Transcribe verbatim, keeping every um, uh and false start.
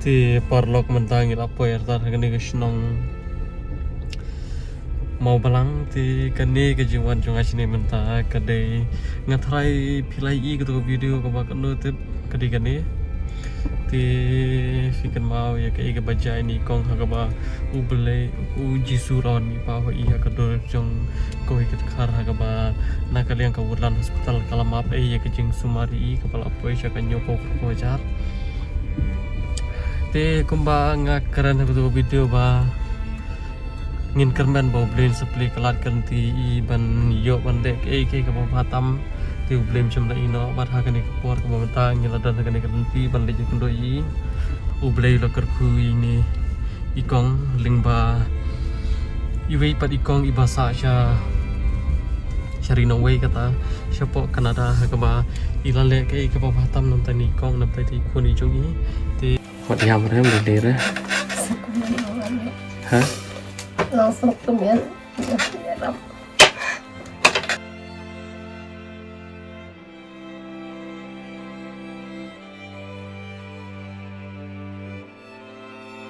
Te paralok mynta ngi la poi artat ha kane ka shnong Mawbalang, te kane ka jingwan jong nga shane mynta ka dei nga tharai phi la ïohi kato ka video kaba kano tip ka dei kane. Te phi kynmaw ïa kaei kaba jia ïa i kong ha kaba U Blei, U Jisu la wan mih paw ha i ha ka dur jong kawei ka dkhar ha kaba na ka liang ka Woodland Hospital ka la map ei ïa ka jingsumar ïa i kaba la poi sha ka hynñiewphew hajar. Te kumba nga kren ha kato ka video ba ngin kyrmen ba U Blei un sa plie ka lad ka lynti ïa i ban ïoh ban leh kaei kaei kaba bha tam. Te U Blei um shym la ïehnoh bad ha kane ka por kaba mynta ngi la don ha kane ka lynti ban leit ïakynduh ïa i. U Blei u la kyrkhu ïa ine i kong lyngba iwei pat i kong iba sah sha sha ri nongwei kata shapoh Canada ha kaba i la leh kaei kaba bha tam na bynta ine i kong na bynta ine i khun i jong i. Te wat ïam re, ym dei re. Ha? Langsung tu mian.